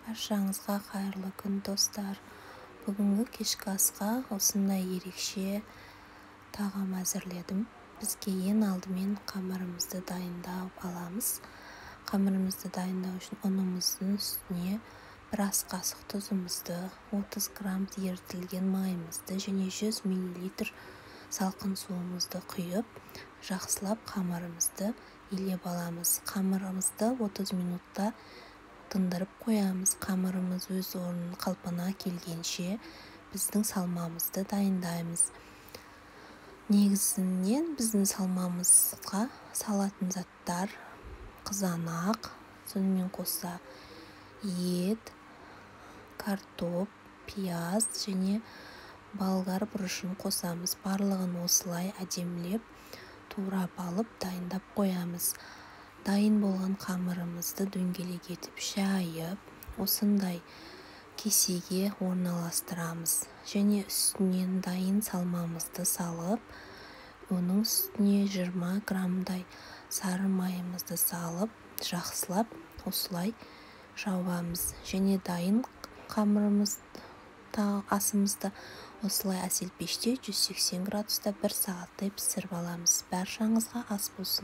Баршаңызға қайырлы күн, достар! Бүгінгі кешкі асқа осындай ерекше тағам әзірледім. Бізге ең алдымен қамырымызды дайындап аламыз. Қамырымызды дайындау үшін ұнымыздың үстіне бір ас қасық тұзымызды, 30 грамм ерітілген майымызды және 100 мл салқын суымызды құйып, жақсылап қамырымызды илеп аламыз. Қамырымызды 30 минутта тындырып қоямыз. Қамырымыз өз орнын қалпына келгенше, біздің салмамызды дайындаймыз. Негізінен біздің салмамызға салатын заттар: қызанақ, сонымен қоса ет, картоп, пияз және болгар бұрышын қосамыз. Барлығын осылай әдемілеп турап алып, дайындап қоямыз. Дайын болған қамырымызды дөңгелек етіп жайып, осындай кесеге орналастырамыз және үстінен дайын салмамызды салып, оның үстіне 20 граммдай сары майымызды салып, жақсылап осылай жабамыз. Және дайын қамырымыз, асымызды осылай әсел пеште 180 градуста бір сағаттай пісіріп аламыз. Баршаңызға ас болсын!